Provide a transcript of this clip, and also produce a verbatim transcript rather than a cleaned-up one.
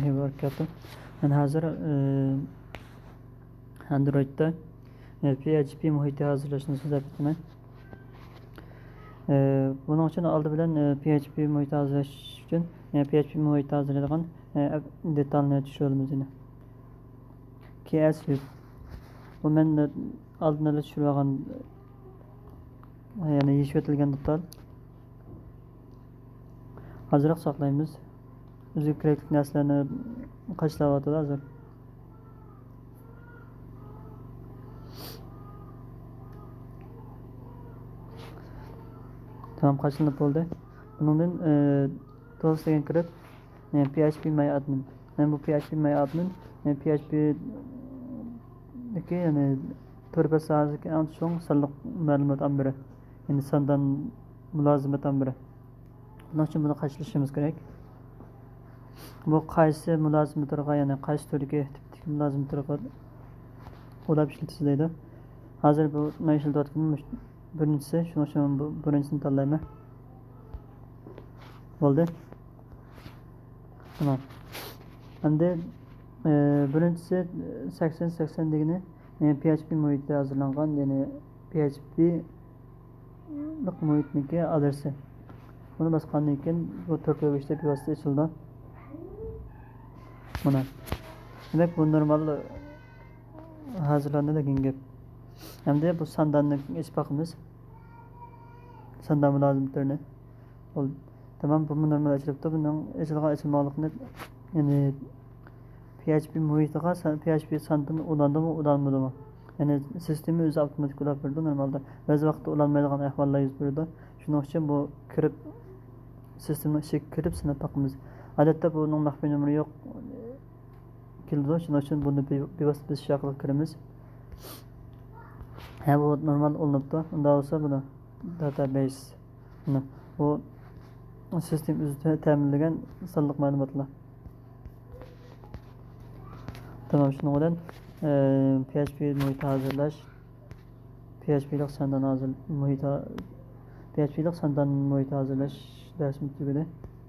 ۋەبەركاتۇھ. مەن ھازىر، ئى، ئاندرويدتا، ئى، پي ئەيچ پى مۇھىتى ھازىرلاشنى سۆزلەپ ئۆتىمەن. ئى، بۇنىڭ ئۈچۈن ئالدى بىلەن، ئى، پي ئەيچ پى مۇھىتى ھازىرلاش ئۈچۈن، ئى، پي ئەيچ پى مۇھىتى ھازىرلايدىغان، ئى، ئەپ-، دېتالنى چۈشۈرۈۋالىمىز يەنە. كي ئەس يۈز. بۇ مەن ئالدىن ئالا چۈشۈرۈۋالغان، يەنى يېشىۋېتىلگەن دېتال. ئازراق ساقلايمىز. بىزگە كېرەكلىك نەرسىلەرنى قاچىلاۋاتىدۇ ھازىر. تامام، قاچىلىنىپ بولدى. بۇنىڭدىن، ئى، تولۇق دېگەن كىرىپ، يەنى پي ئەيچ پى ماي ئادمىن. يەنى بۇ پي ئەيچ پى ماي ئادمىن، يەنى پي ئەيچ پى دىكى، يەنى تور بەت ساھەسىدىكى ئەڭ چوڭ سانلىق مەلۇمات ئامبىرى. يەنى ساندان مۇلازىمەت ئامبىرى. بۇنىڭ ئۈچۈن بۇنى قاچىلىشىمىز كېرەك. بۇ قايسى مۇلازىمەتلەرگە، يەنى قايسى تۈردىكى تىپتىكى مۇلازىمەتلەرگە ئۇلاپ ئىشلىتىسىز دەيدۇ. ھازىر بۇ مەن ئىشلىتىۋاتقىنىم مۇشۇ بىرىنچىسى، شۇنىڭ ئۈچۈن بۇ بىرىنچىسىنى تاللايمەن. بولدى. تامام. ئەمدى، ئى، بىرىنچىسى، سەكسەن سەكسەن دېگىنى، ئى، پي ئەيچ پى مۇھىتىدا ھازىرلانغان، يەنى پي ئەيچ پى لىق مۇھىتنىڭكى ئادرېسى. بۇنى باسقاندىن كېيىن بۇ تور كۆرگۈچتە بىۋاسىتە ئېچىلىدۇ. مانا. دېمەك، بۇ نورمال ھازىرلاندى دېگەن گەپ. ئەمدى بۇ سانداننى ئېچىپ باقىمىز. ساندان مۇلازىمەتلىرىنى. بولدى. تامام، بۇمۇ نورمال ئېچىلىپتۇ. بۇنىڭ ئېچىلغان، ئېچىلمىغانلىقىنى، يەنى پي ئەيچ پى مۇھىتىغا سان-، پي ئەيچ پى ساندىن ئۇلاندىمۇ، ئۇلانمىدىمۇ؟ يەنى سىستېما ئۆزى ئاپتوماتىك ئۇلاپ بېرىدۇ نورمالدا. بەزى ۋاقىتتا ئۇلانمايدىغان ئەھۋاللار يۈز بېرىدۇ. شۇنىڭ ئۈچۈن بۇ كىرىپ، سىستېمىنىڭ ئىچىگە كىرىپ سىناپ باقىمىز. ئادەتتە بۇنىڭ مەخپىي نومۇرى يوق كېلىدۇ. شۇنىڭ ئۈچۈن بۇنى بىۋاسىتە بېسىش ئارقىلىق كىرىمىز. ھە، بۇ نورمال ئۇلىنىپتۇ. ئۇنداق بولسا بۇنى داتابەيس. مانا بۇ سىستېما ئۆزى تە-، تەمىنلىگەن سانلىق مەلۇماتلار. تامام، شۇنىڭ بىلەن، ئى، پي ئەيچ پى مۇھىتى ھازىرلاش، پي ئەيچ پى لىق ساندان ھازىر مۇھىتى، پي ئەيچ پى لىق ساندان مۇھىتى ھازىرلاش دەرسىمىز تۈگىدى.